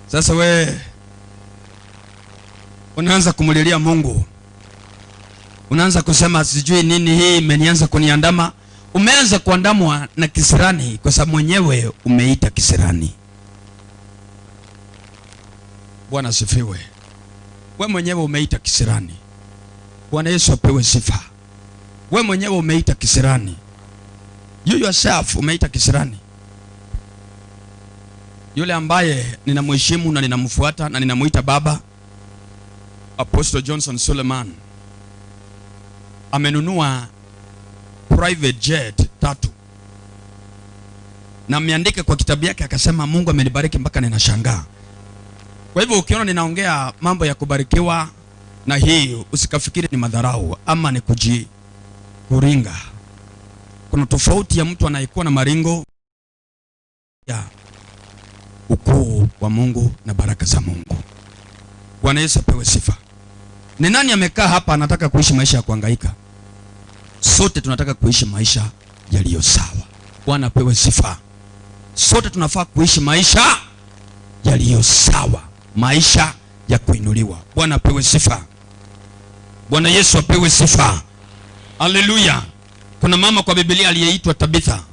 Sasa we unaanza kumulilia Mungu, unaanza kusema sijui nini hii imenianza kuniandama. Umeanza kuandamwa na kisirani kwa sababu mwenyewe umeita kisirani. Bwana asifiwe. We mwenyewe umeita kisirani. Bwana Yesu apewe sifa. We mwenyewe umeita kisirani. You yourself umeita kisirani. Yule ambaye ninamheshimu na ninamfuata na ninamuita baba, Apostle Johnson Suleiman, amenunua private jet 3. Na ameandika kwa kitabu yake akasema Mungu amenibariki mpaka ninashangaa. Kwa hivyo ukiona ninaongea mambo ya kubarikiwa na hii, usikafikiri ni madharau ama ni kujikuringa. Kuna tofauti ya mtu anayekuwa na maringo ya ukuu wa Mungu na baraka za Mungu. Bwana Yesu apewe sifa. Ni nani amekaa hapa anataka kuishi maisha ya kuhangaika? Sote tunataka kuishi maisha yaliyo sawa. Bwana apewe sifa. Sote tunafaa kuishi maisha yaliyo sawa, maisha ya kuinuliwa. Bwana apewe sifa. Bwana Yesu apewe sifa. Haleluya. Kuna mama kwa Biblia aliyeitwa Tabitha.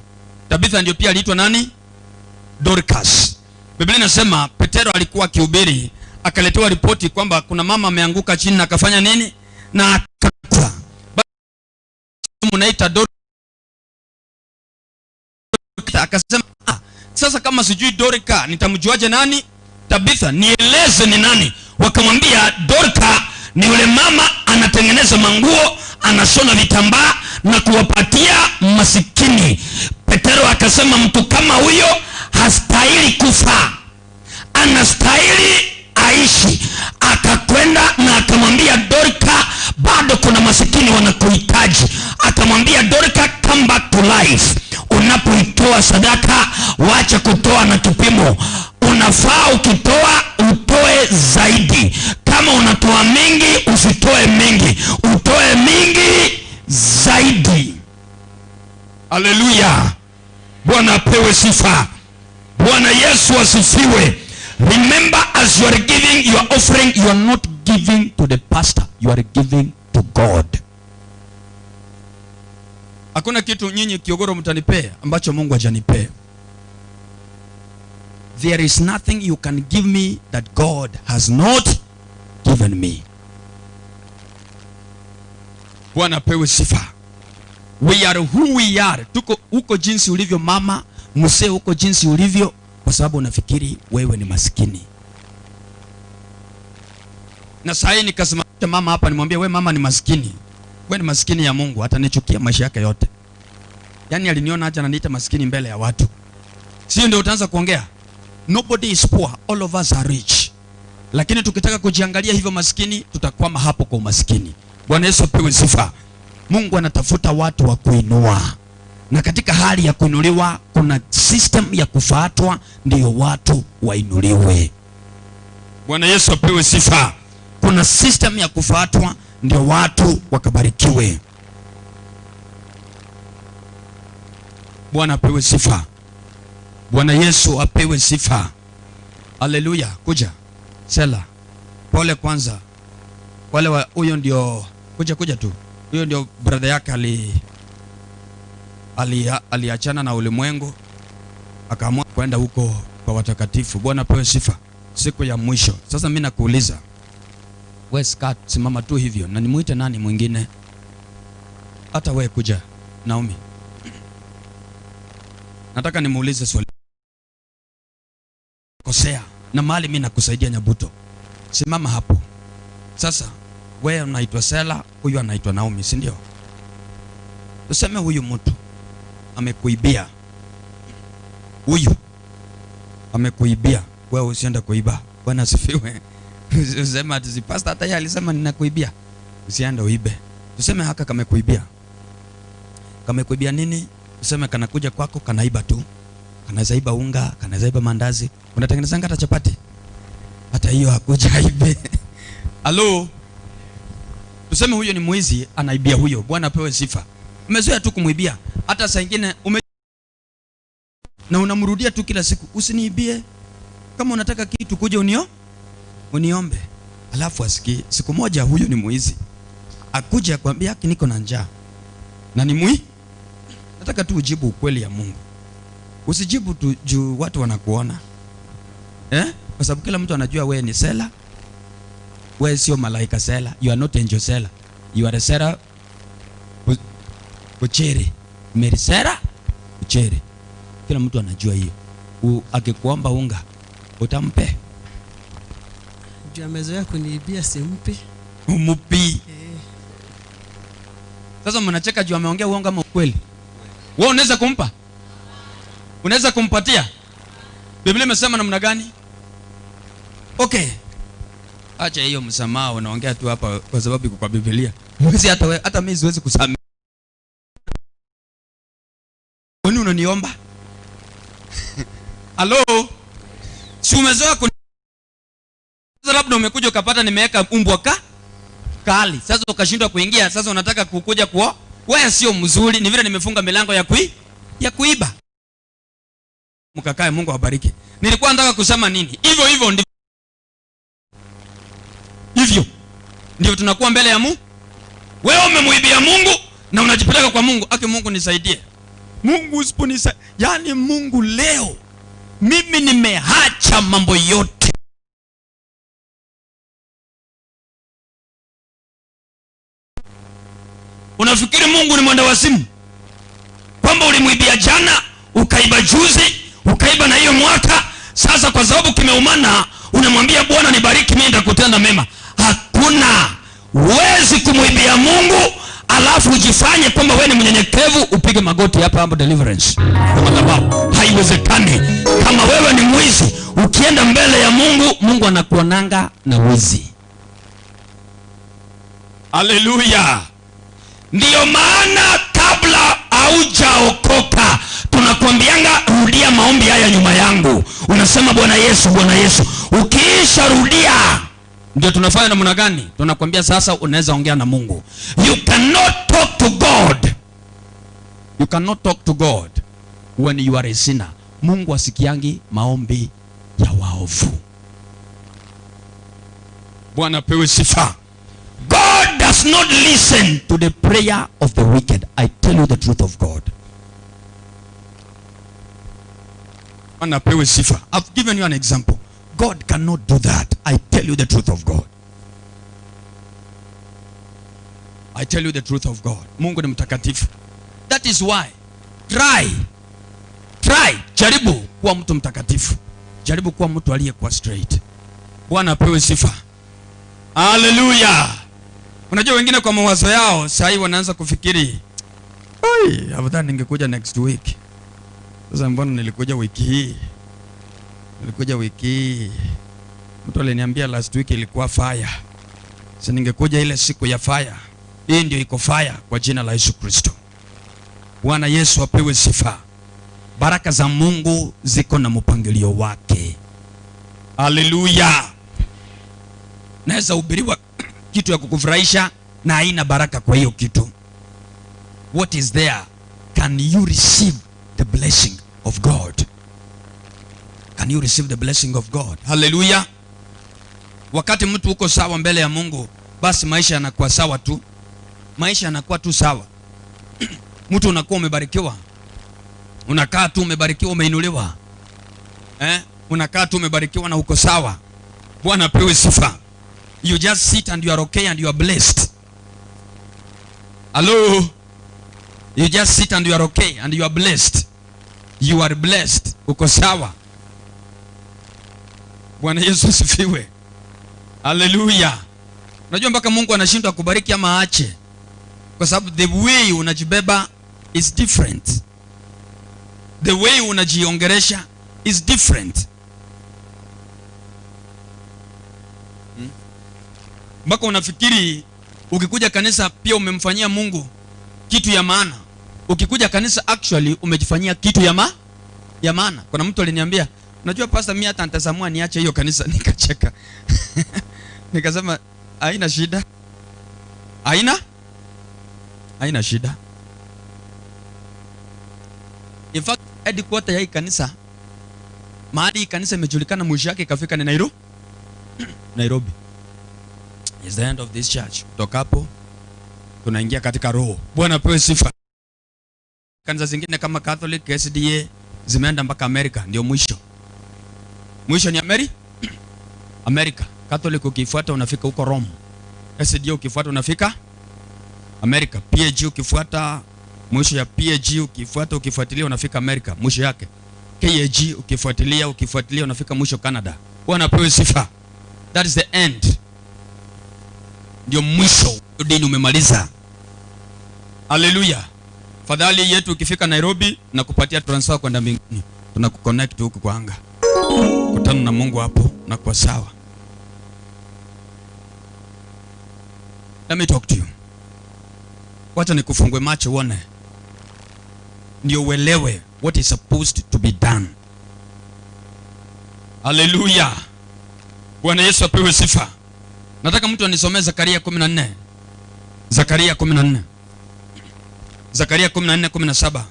Tabitha ndio pia aliitwa nani? Dorcas. Biblia inasema Petero alikuwa akihubiri, akaletewa ripoti kwamba kuna mama ameanguka chini na akafanya nini? Na akakufa. Basi mnaita Dorcas, akasema sasa kama sijui Dorcas nitamjuaje nani? Tabitha, nieleze ni nani? Wakamwambia Dorcas ni yule mama anatengeneza manguo, anashona vitambaa na kuwapatia masikini. Petero akasema mtu kama huyo hastahili kufa, anastahili aishi. Akakwenda na akamwambia Dorcas, bado kuna masikini wanakuhitaji. Akamwambia Dorcas, come back to life. Unapoitoa sadaka, wacha kutoa na kipimo. Unafaa ukitoa utoe zaidi. Kama unatoa mingi usitoe mingi, utoe mingi zaidi. Haleluya. Bwana apewe sifa. Bwana Yesu asifiwe. Remember, as you are giving your offering, you are not giving to the pastor, you are giving to God. Hakuna kitu nyinyi Kiogoro mtanipea ambacho Mungu hajanipea. There is nothing you can give me that God has not given me. Bwana apewe sifa. We are who we are. Tuko huko jinsi ulivyo mama, mzee huko jinsi ulivyo, kwa sababu unafikiri wewe ni maskini. Na sasa nikasimamisha mama hapa nimwambie we mama ni maskini. We ni maskini ya Mungu, atanichukia maisha yake yote. Yaani aliniona acha ananiita maskini mbele ya watu. Sio ndio utaanza kuongea? Nobody is poor, all of us are rich. Lakini tukitaka kujiangalia hivyo maskini, tutakwama hapo kwa umaskini. Bwana Yesu apewe sifa. Mungu anatafuta watu wa kuinua. Na katika hali ya kuinuliwa kuna system ya kufuatwa ndio watu wainuliwe. Bwana Yesu apewe sifa. Kuna system ya kufuatwa ndio watu wakabarikiwe. Bwana apewe sifa. Bwana Yesu apewe sifa. Haleluya. Kuja Sela. Pole kwanza. Wale wa huyo ndio kuja kuja tu. Huyo ndio brother yake aliachana na ulimwengu akaamua kwenda huko kwa watakatifu. Bwana apewe sifa. Siku ya mwisho. Sasa mimi nakuuliza, wewe Scott, simama tu hivyo na nimuite nani mwingine? Hata wewe kuja Naomi. Nataka nimuulize swali. Kosea na mali mimi nakusaidia Nyabuto. Simama hapo. Sasa wewe unaitwa Sela, huyu anaitwa Naomi, si ndio? Tuseme huyu mtu amekuibia. Huyu amekuibia. Wewe usiende kuiba. Bwana asifiwe. Useme ati si pastor hata yeye alisema ninakuibia. Usiende uibe. Tuseme haka kamekuibia. Kamekuibia nini? Tuseme kanakuja kwako kanaiba tu. Kanaweza iba unga, kanaweza iba mandazi. Unatengeneza hata chapati. Hata hiyo hakuja aibe. Halo. Tuseme huyo ni mwizi, anaibia huyo. Bwana apewe sifa. Umezoea tu kumuibia. Hata saa nyingine na unamrudia tu kila siku, usiniibie. Kama unataka kitu kuja uniombe. Alafu asikie siku moja huyu ni mwizi. Akuja akwambia haki niko na njaa. Na ni mwi? Nataka tu ujibu ukweli ya Mungu. Usijibu tu juu watu wanakuona. Kwa sababu kila mtu anajua wewe ni sela. Wewe sio malaika sela. You are not angel sela. You are a sela kuchere. Mary sela kuchere. Kila mtu anajua hiyo. Akikuomba unga utampe. Juu amezoea kuniibia simpi. Umupi. Sasa mnacheka juu ameongea uongo ama ukweli? Wewe unaweza kumpa? Unaweza kumpatia? Biblia imesema namna gani? Okay. Acha hiyo msamaha, unaongea tu hapa kwa sababu iko kwa Biblia. Huwezi hata wewe, hata mimi siwezi kusamehe. Kwani unaniomba? Hello? Si umezoea sasa labda umekuja ukapata nimeweka umbwa kali. Sasa ukashindwa kuingia, sasa unataka kukuja kuo. Wewe sio mzuri, ni vile nimefunga milango ya kuiba. Mkakae, Mungu awabariki. Nilikuwa nataka kusema nini? Hivyo hivyo ndivyo. Hivyo ndio tunakuwa mbele ya Mungu. Wewe umemuibia Mungu na unajipeleka kwa Mungu. Aki Mungu nisaidie. Mungu usiponisaidia. Yaani Mungu leo mimi nimeacha mambo yote. Unafikiri Mungu ni mwenda wazimu? Kwamba ulimuibia jana, ukaiba juzi, ukaiba na hiyo mwaka, sasa kwa sababu kimeumana unamwambia Bwana nibariki mimi nitakutenda mema. Hakuna. Huwezi kumuibia Mungu alafu ujifanye kwamba wewe ni mnyenyekevu upige magoti hapa hapo deliverance kwa madhabahu. Haiwezekani. Kama wewe ni mwizi, ukienda mbele ya Mungu, Mungu anakuonanga na wizi. Haleluya. Ndiyo maana kabla haujaokoka tunakwambianga rudia maombi haya nyuma yangu. Unasema Bwana Yesu, Bwana Yesu. Ukiisha rudia ndio tunafanya namna gani? Tunakwambia sasa unaweza ongea na Mungu. You cannot talk to God. You cannot talk to God when you are a sinner. Mungu asikiangi maombi ya waovu. Bwana pewe sifa. God does not listen to the prayer of the wicked. I tell you the truth of God. Bwana pewe sifa. I've given you an example. God cannot do that. I tell you the truth of God. I tell you the truth of God. Mungu ni mtakatifu. That is why try, jaribu kuwa mtu mtakatifu. Jaribu kuwa mtu aliyekuwa straight. Bwana apewe sifa. Hallelujah. Unajua wengine kwa mawazo yao sasa hivi wanaanza kufikiri, "Ai, afadhali ningekuja next week. Sasa mbona nilikuja wiki hii? Nilikuja wiki hii. Mtu aliniambia last week ilikuwa fire. Sasa ningekuja ile siku ya fire. Hii ndio iko fire kwa jina la Yesu Kristo." Bwana Yesu apewe sifa. Baraka za Mungu ziko na mpangilio wake. Hallelujah. Naweza hubiriwa kitu ya kukufurahisha na haina baraka kwa hiyo kitu. What is there? Can you receive the blessing of God? Can you receive the blessing of God? Hallelujah. Wakati mtu uko sawa mbele ya Mungu, basi maisha yanakuwa sawa tu. Maisha yanakuwa tu sawa. Mtu unakuwa umebarikiwa. Unakaa tu umebarikiwa, umeinuliwa. Unakaa tu umebarikiwa na uko sawa. Bwana apewe sifa. You just sit and you are okay and you are blessed. Hello? You just sit and you are okay and you are blessed. You are blessed. Uko sawa. Bwana Yesu asifiwe. Hallelujah. Unajua mpaka Mungu anashindwa kubariki ama aache. Kwa sababu the way unajibeba is different. The way unajiongeresha is different. Mpaka unafikiri ukikuja kanisa pia umemfanyia Mungu kitu ya maana. Ukikuja kanisa actually umejifanyia kitu ya maana. Kuna mtu aliniambia, "Unajua pastor, mimi hata nitazamua niache hiyo kanisa." Nikacheka. Nikasema haina shida. Haina shida. In fact, headquarter ya hii kanisa Mahali kanisa imejulikana mwisho yake ikafika ni Nairobi. Is the end of this church. Kutoka hapo tunaingia katika roho. Bwana apewe sifa. Kanisa zingine kama Catholic, SDA zimeenda mpaka Amerika, ndio mwisho. Mwisho ni Amerika. Catholic ukifuata unafika huko Rome. SDA ukifuata unafika Amerika. PAG ukifuata, mwisho ya PAG ukifuata, ukifuatilia unafika Amerika, mwisho yake. KAG ukifuatilia, ukifuatilia unafika mwisho Canada. Bwana apewe sifa. That is the end. Ndio mwisho, dini umemaliza. Haleluya. Fadhali yetu ukifika Nairobi na kupatia transfer kwenda mbinguni. Tunakuconnect huku kwa anga. Kutana na Mungu hapo na kwa sawa. Let me talk to you. Wacha nikufungue macho uone. Ndio uelewe what is supposed to be done. Haleluya. Bwana Yesu apewe sifa. Nataka mtu anisomee Zakaria 14. Zakaria 14. Zakaria 14:17.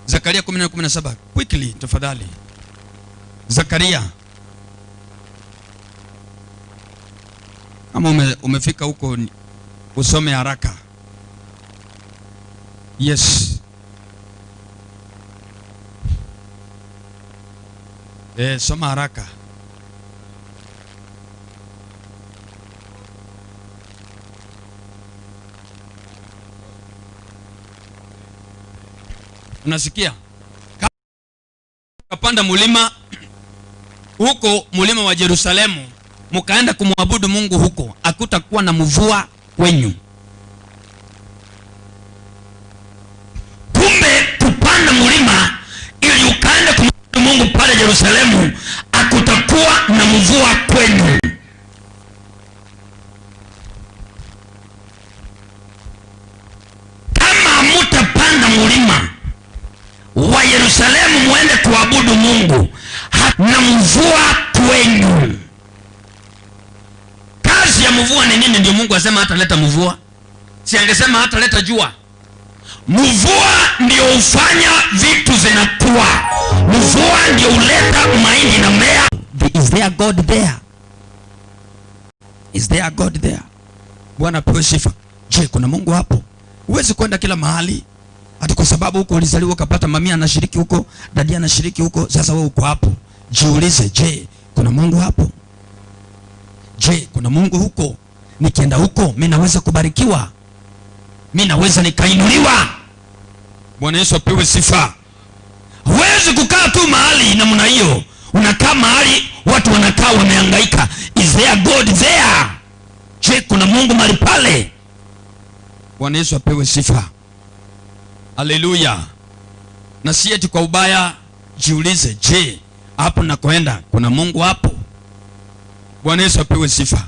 Zakaria 14:17. Quickly tafadhali. Zakaria. Kama umefika huko usome haraka. Yes. Soma haraka. Unasikia? Kapanda mulima huko, mulima wa Yerusalemu, mkaenda kumwabudu Mungu huko, hakutakuwa na mvua kwenyu. Kumbe kupanda mulima ili ukaenda kumwabudu Mungu pale Yerusalemu, hakutakuwa na mvua kwenyu. Kama hamtapanda mulima wa Yerusalemu muende kuabudu Mungu, na mvua kwenyu. Kazi ya mvua ni nini? Ndio Mungu asema hataleta mvua. Si angesema hataleta jua. Mvua ndio hufanya vitu zinakuwa. Mvua ndio huleta mahindi na mea. Is there God there? Is there God there? Bwana apewe sifa. Je, kuna Mungu hapo? Huwezi kwenda kila mahali. Hata kwa sababu huko ulizaliwa ukapata mamia anashiriki huko, dadi anashiriki huko, sasa wewe uko hapo. Jiulize, je, kuna Mungu hapo? Je, kuna Mungu huko? Nikienda huko, mimi naweza kubarikiwa? Mimi naweza nikainuliwa? Bwana Yesu apewe sifa. Huwezi kukaa tu mahali namna hiyo. Unakaa mahali watu wanakaa wamehangaika. Is there God there? Je, kuna Mungu mahali pale? Bwana Yesu apewe sifa. Haleluya. Na si eti kwa ubaya, jiulize, je, hapo nakoenda kuna Mungu hapo? Bwana Yesu apewe sifa.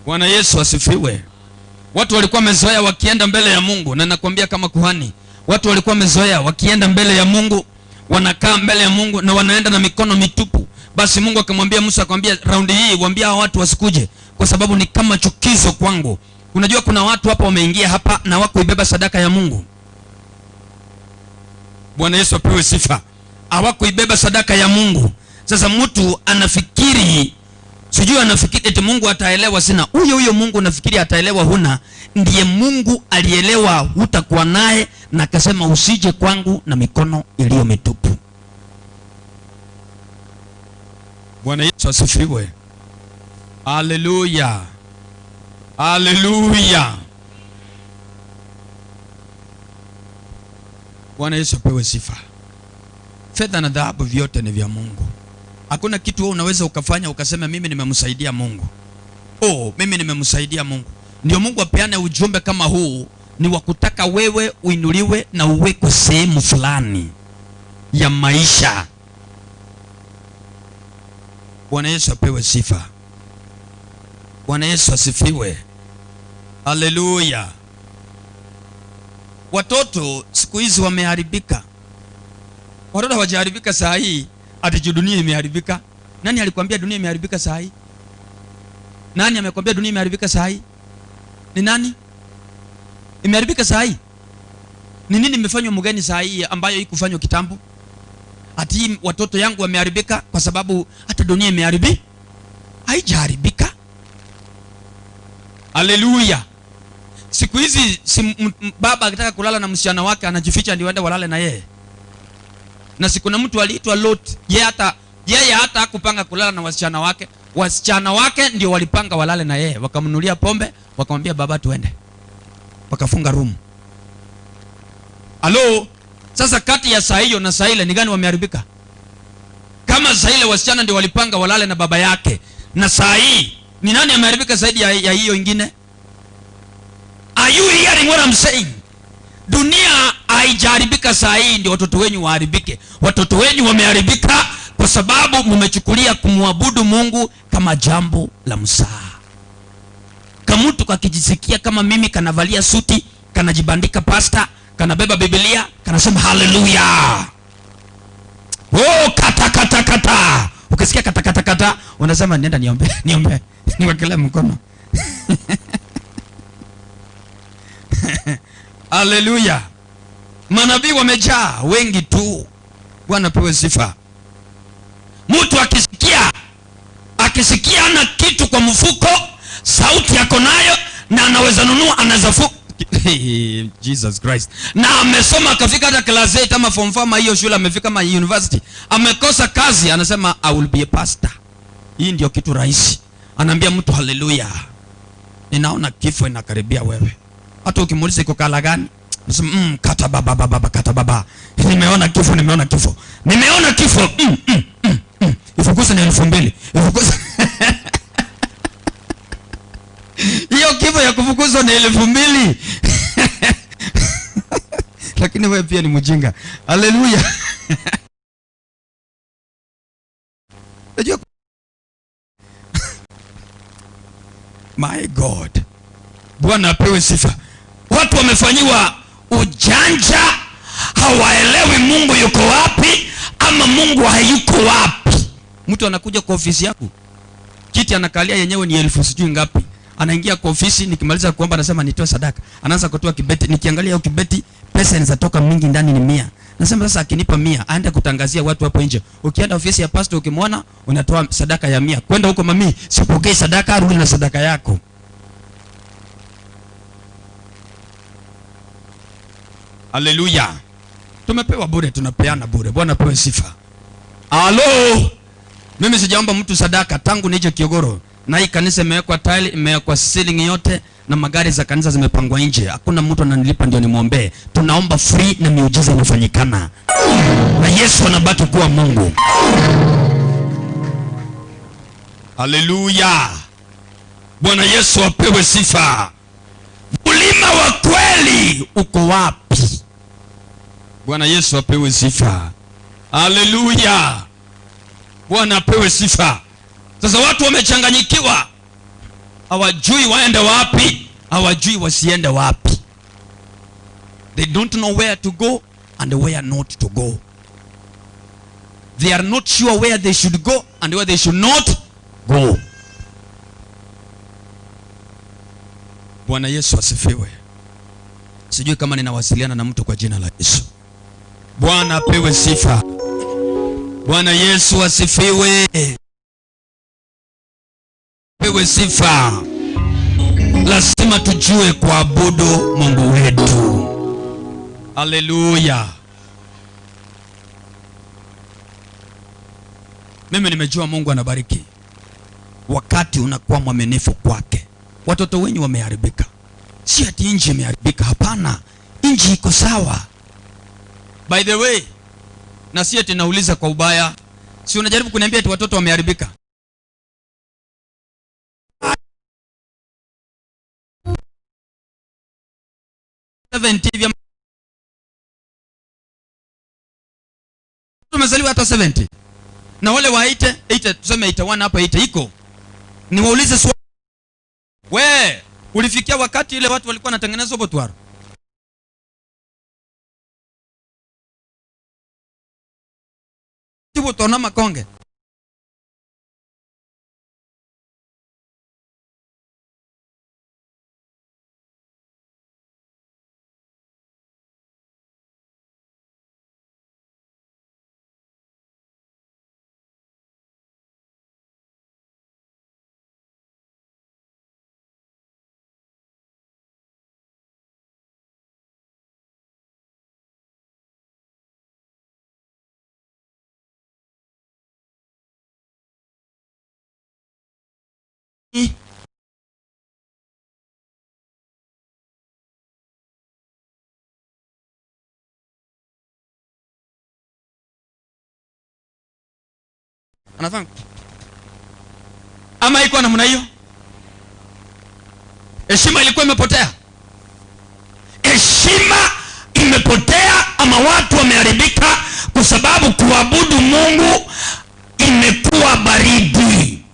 Bwana Yesu asifiwe. Watu walikuwa wamezoea wakienda mbele ya Mungu, na nakwambia kama kuhani, watu walikuwa wamezoea wakienda mbele ya Mungu, wanakaa mbele ya Mungu na wanaenda na mikono mitupu. Basi Mungu akamwambia Musa, akamwambia raundi hii waambie hao watu wasikuje, kwa sababu ni kama chukizo kwangu. Unajua kuna watu hapa wameingia hapa na hawakuibeba sadaka ya Mungu. Bwana Yesu apewe sifa. Hawakuibeba sadaka ya Mungu. Sasa mtu anafikiri, sijui anafikiri eti Mungu ataelewa sina. Huyo huyo Mungu unafikiri ataelewa huna, ndiye Mungu alielewa hutakuwa naye na akasema usije kwangu na mikono iliyo mitupu. Bwana Yesu asifiwe. Haleluya. Haleluya. Bwana Yesu apewe sifa. Fedha na dhahabu vyote ni vya Mungu. Hakuna kitu wewe unaweza ukafanya ukasema mimi nimemsaidia Mungu. Oh, mimi nimemsaidia Mungu. Ndio Mungu apeane ujumbe kama huu, ni wa kutaka wewe uinuliwe na uwekwe sehemu fulani ya maisha. Bwana Yesu apewe sifa. Bwana Yesu asifiwe. Haleluya. Watoto siku hizi wameharibika. Watoto hawajaharibika saa hii ati dunia imeharibika. Nani alikwambia dunia imeharibika saa hii? Nani amekwambia dunia imeharibika saa hii? Ni nani? Imeharibika saa hii? Ni nini imefanywa mgeni saa hii ambayo haikufanywa kitambo? Ati watoto yangu wameharibika kwa sababu hata dunia imeharibika. Haijaharibika. Haleluya. Siku hizi si baba akitaka kulala na msichana wake anajificha ndio aende walale na yeye. Na siku na mtu aliitwa Lot, yeye hata hakupanga kulala na wasichana wake. Wasichana wake ndio walipanga walale na yeye, wakamnunulia pombe, wakamwambia baba tuende. Wakafunga room. Halo, sasa kati ya saa hiyo na saa ile ni gani wameharibika? Kama saa ile wasichana ndio walipanga walale na baba yake, na saa hii ni nani ameharibika zaidi ya hiyo ingine? Are you hearing what I'm saying? Dunia haijaharibika saa hii ndio watoto wenyu waharibike. Watoto wenyu wameharibika kwa sababu mmechukulia kumwabudu Mungu kama jambo la msaa. Kamutu kakijisikia kama mimi, kanavalia suti, kanajibandika pasta, kanabeba Biblia, kanasema haleluya. Oh, kata kata kata. Ukisikia kata kata kata, unasema nenda niombe, niombe. Niwekelee mkono. Haleluya. Manabii wamejaa wengi tu. Bwana pewe sifa. Mtu akisikia ana kitu kwa mfuko, sauti yako nayo na anaweza nunua, anaweza Jesus Christ. Na amesoma akafika hata class 8 ama form 4 hiyo shule amefika kama university. Amekosa kazi, anasema I will be a pastor. Hii ndio kitu rahisi. Anaambia mtu haleluya. Ninaona kifo inakaribia wewe. Hata ukimuuliza iko kala gani, unasema kata baba baba kata baba. Nimeona kifo, nimeona kifo. Nimeona kifo. Ifukuze ni 2000. Ifukuze. Hiyo kifo ya kufukuzwa ni 2000. Lakini wewe pia ni mjinga. Haleluya. Unajua, my God. Bwana apewe sifa. Watu wamefanyiwa ujanja, hawaelewi Mungu yuko wapi ama Mungu hayuko wapi. Mtu anakuja kwa ofisi yako, kiti anakalia yenyewe ni 1000 sijui ngapi. Anaingia kwa ofisi, nikimaliza kuomba anasema nitoe sadaka. Anaanza kutoa kibeti, nikiangalia hiyo kibeti pesa inatoka mingi ndani ni 100. Nasema sasa akinipa 100 aende kutangazia watu hapo nje. Ukienda ofisi ya pastor ukimwona unatoa sadaka ya 100. Kwenda huko mami, sipokei sadaka, rudi na sadaka yako. Haleluya. Tumepewa bure, tunapeana bure. Bwana pewe sifa. Halo. Mimi sijaomba mtu sadaka tangu nije Kiogoro. Na hii kanisa imewekwa tile, imewekwa ceiling yote na magari za kanisa zimepangwa nje. Hakuna mtu ananilipa ndio nimuombe. Tunaomba free na miujiza inafanyikana. Na Yesu anabaki kuwa Mungu. Haleluya. Bwana Yesu apewe sifa. Mlima wa kweli uko wapi? Bwana Yesu apewe sifa. Haleluya. Bwana apewe sifa. Sasa watu wamechanganyikiwa. Hawajui waende wapi, hawajui wasiende wapi. They don't know where to go and where not to go. They are not sure where they should go and where they should not go. Bwana Yesu asifiwe. Sijui kama ninawasiliana na mtu kwa jina la Yesu. Bwana apewe sifa. Bwana Yesu asifiwe. Apewe sifa. Lazima tujue kuabudu Mungu wetu. Haleluya. Mimi nimejua Mungu anabariki wakati unakuwa mwaminifu kwake. Watoto wenyu wameharibika. Si ati nchi imeharibika, hapana. Nchi iko sawa. By the way, na si ati nauliza kwa ubaya. Si unajaribu kuniambia ati watoto wameharibika? Tumezaliwa hata 70. Na wale wa 8, tuseme 81 hapa 8 iko. Niwaulize swali. We, ulifikia wakati ile watu walikuwa wanatengeneza botwaro? Tuna makonge. Anafanya ama iko namna hiyo? Heshima ilikuwa imepotea. Heshima imepotea, ama watu wameharibika kwa sababu kuabudu Mungu imekuwa baridi.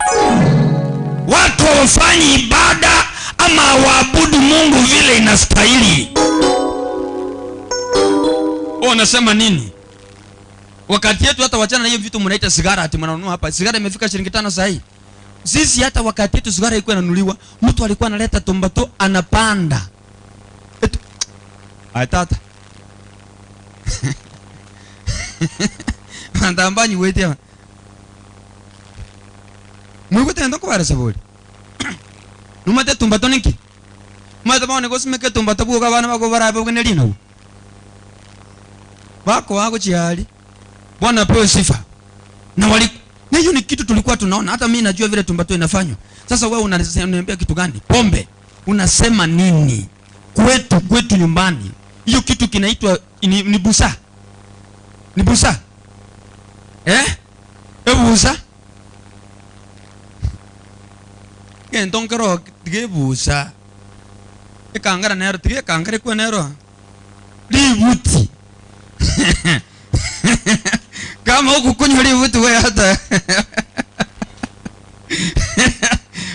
Watu hawafanyi ibada ama hawaabudu Mungu vile inastahili. Wanasema nini? Wakati yetu hata wachana na hiyo vitu mnaita sigara, ati mnanunua hapa. Sigara imefika shilingi 5 sasa hii. Sisi hata wakati yetu sigara ilikuwa inanunuliwa, mtu alikuwa analeta tumbato anapanda. Ai tata. Andambanyi wete ya. Mwikote ndoko bara saburi. Numate tumbato niki. Mata baone gosimeke tumbato buka bana bako bara bako nelino. Bako wako chihali. Bwana apewe sifa. Na wali na hiyo ni kitu tulikuwa tunaona. Hata mimi najua vile tumbato inafanywa. Sasa wewe unaniambia kitu gani? Pombe. Unasema nini? Kwetu nyumbani. Hiyo kitu kinaitwa ni busa. Ni busa. Eh? Ebu busa. Kentonkero tige busa. Ekangara nero tige kangare kwa nero. Libuti. Kama huku kunywa libuti wewe hata.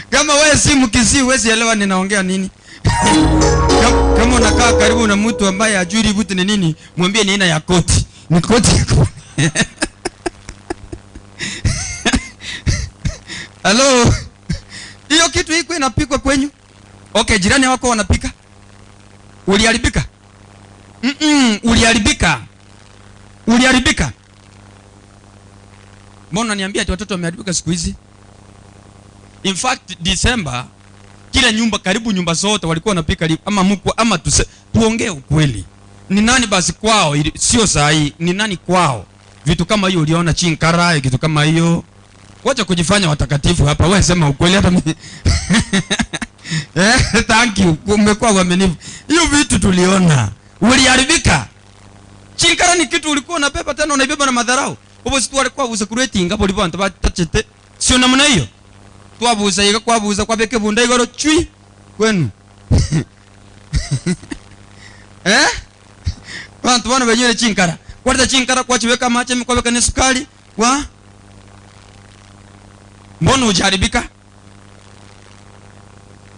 Kama wewe si Mkisii huwezi elewa ninaongea nini. Kama unakaa karibu na mtu ambaye hajui libuti ni nini, mwambie ni aina ya koti. Ni koti. Hello. Hiyo kitu iko inapikwa kwenyu? Okay, jirani wako wanapika? Uliharibika? Uliharibika. Uliharibika. Mbona niambia ati watoto wameharibika siku hizi? In fact, December kila nyumba, karibu nyumba zote walikuwa wanapika ama mkwa ama tuongee ukweli. Ni nani basi kwao, sio sahi, ni nani kwao? Vitu kama hiyo uliona chinkara, kitu kama hiyo. Wacha kujifanya watakatifu hapa, wewe sema ukweli hata mimi. Thank you. Umekuwa uaminifu. Hiyo vitu tuliona. Uliharibika. Chinkara ni kitu ulikuwa unabeba tena unaibeba na madharau. Obo situ walikuwa usekureti ngapo lipo antaba tachete. Sio namna hiyo. Twabuza yika kwabuza kwabeke bunda igoro chui kwenu. Eh? Bantu bana benyewe chinkara. Kwaleta chinkara kwachiweka mache kwaweka ni sukari wa Mbona hujaharibika?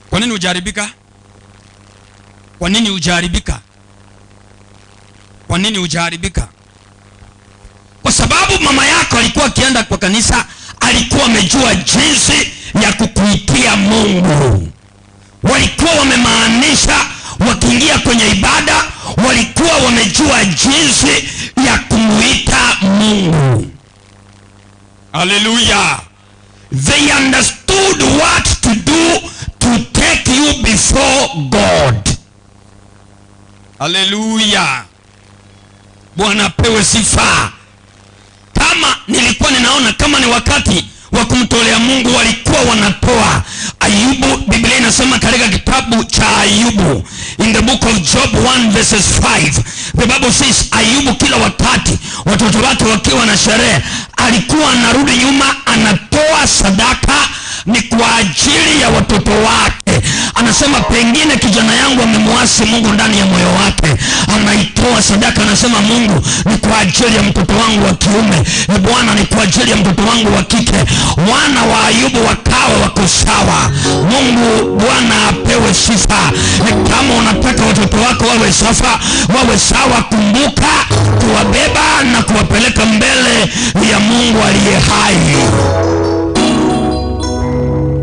Kwa nini hujaharibika? Kwa nini hujaharibika? Kwa nini hujaharibika? Kwa sababu mama yako alikuwa akienda kwa kanisa, alikuwa amejua jinsi ya kukuitia Mungu. Walikuwa wamemaanisha wakiingia kwenye ibada, walikuwa wamejua jinsi ya kumuita Mungu. Hallelujah. They understood what to do to take you before God. Hallelujah. Bwana pewe sifa. Kama nilikuwa ninaona kama ni wakati wa kumtolea Mungu, walikuwa wanatoa. Ayubu, Biblia inasema katika kitabu cha Ayubu, in the book of Job 1 verses 5, the Bible says Ayubu kila wakati watoto wake wakiwa na sherehe alikuwa anarudi nyuma anatoa sadaka ni kwa ajili ya watoto wake. Anasema pengine kijana yangu amemwasi Mungu ndani ya moyo wake, anaitoa sadaka, anasema Mungu ni kwa ajili ya mtoto wangu wa kiume, ni Bwana ni kwa ajili ya mtoto wangu wa kike. Wana wa Ayubu wakawa wako sawa. Mungu Bwana apewe sifa. Kama unataka watoto wako wawe safa, wawe sawa, kumbuka kuwabeba na kuwapeleka mbele ya Mungu aliye hai.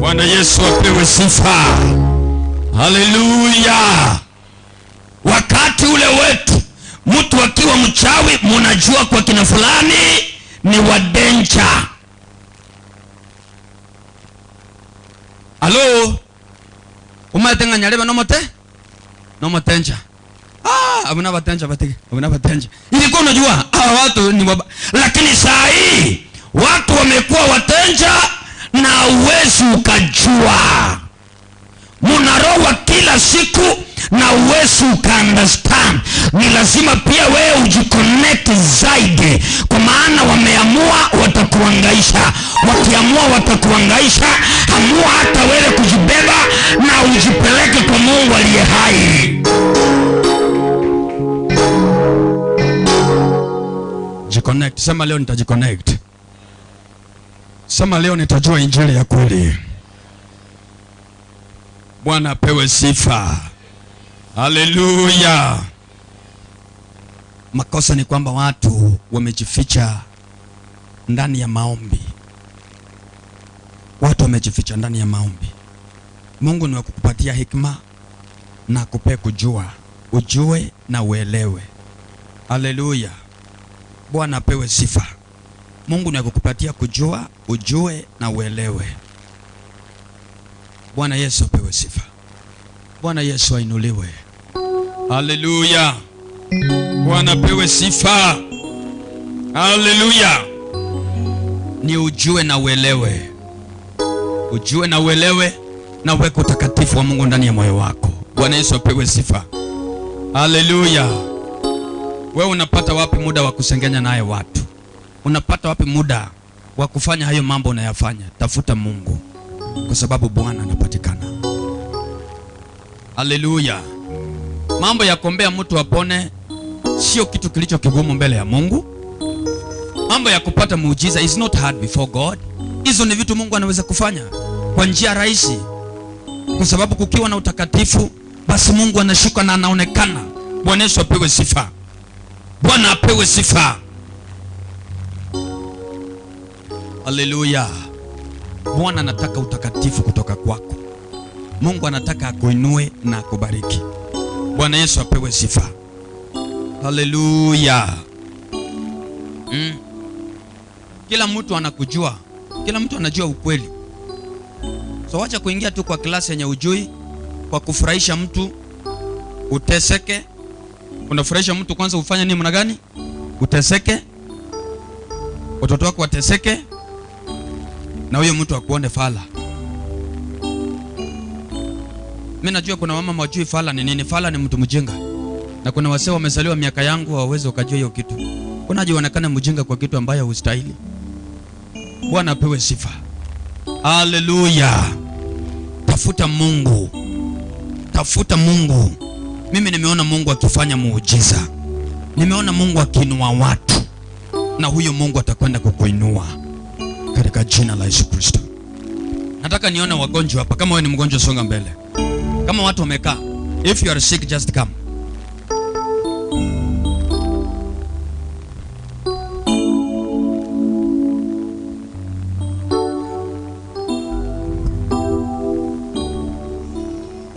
Bwana Yesu apewe sifa. Hallelujah. Wakati ule wetu mtu akiwa mchawi mnajua kwa kina fulani ni wa danger. Hello. Umatenga nyaleba no mote? No motenja. Ah, abuna batenja batege. Abuna batenja. Ilikuwa unajua hawa watu ni waba. Lakini saa hii watu wamekuwa watenja na uwezi ukajua. Mnarowa kila siku na uwezi ukaunderstand. Ni lazima pia wewe ujiconnect zaidi, kwa maana wameamua watakuhangaisha. Wakiamua watakuhangaisha, amua hata wewe kujibeba na ujipeleke kwa Mungu aliye hai. Jiconnect. Sema leo nitajiconnect. Sema leo nitajua injili ya kweli. Bwana apewe sifa. Haleluya. Makosa ni kwamba watu wamejificha ndani ya maombi. Watu wamejificha ndani ya maombi. Mungu ni wa kukupatia hekima na kupe kujua, ujue na uelewe. Haleluya. Bwana apewe sifa. Mungu ni wa kukupatia kujua, ujue na uelewe. Bwana Yesu apewe sifa. Bwana Yesu ainuliwe. Haleluya. Bwana apewe sifa. Haleluya. Ni ujue na uelewe. Ujue na uelewe na uweke utakatifu wa Mungu ndani ya moyo wako. Bwana Yesu apewe sifa. Haleluya. Wewe unapata wapi muda wa kusengenya naye watu? Unapata wapi muda wa kufanya hayo mambo unayafanya? Tafuta Mungu, kwa sababu Bwana anapatikana. Haleluya. Mambo ya kuombea mtu apone sio kitu kilicho kigumu mbele ya Mungu. Mambo ya kupata muujiza is not hard before God. Hizo ni vitu Mungu anaweza kufanya kwa njia rahisi, kwa sababu kukiwa na utakatifu basi Mungu anashuka na anaonekana. Bwana Yesu apewe sifa. Bwana apewe sifa. Haleluya. Bwana anataka utakatifu kutoka kwako. Mungu anataka akuinue na akubariki. Bwana Yesu apewe sifa. Haleluya. Kila mtu anakujua. Kila mtu anajua ukweli. So wacha kuingia tu kwa klasi yenye ujui, kwa kufurahisha mtu uteseke. Unafurahisha mtu kwanza ufanye nini mna gani? Uteseke. Watoto wako wateseke. Na huyo mtu akuone fala. Mimi najua kuna mama hawajui fala ni nini. Fala ni mtu mjinga. Na kuna wasee wamezaliwa miaka yangu hawawezi wakajua hiyo kitu. Unajionekana mjinga kwa kitu ambayo hustahili. Bwana apewe sifa. Haleluya. Tafuta Mungu. Tafuta Mungu. Mimi nimeona Mungu akifanya muujiza. Nimeona Mungu akiinua watu. Na huyo Mungu atakwenda kukuinua katika jina la Yesu Kristo. Nataka nione wagonjwa hapa. Kama wewe ni mgonjwa songa mbele. Kama watu wamekaa, if you are sick just come.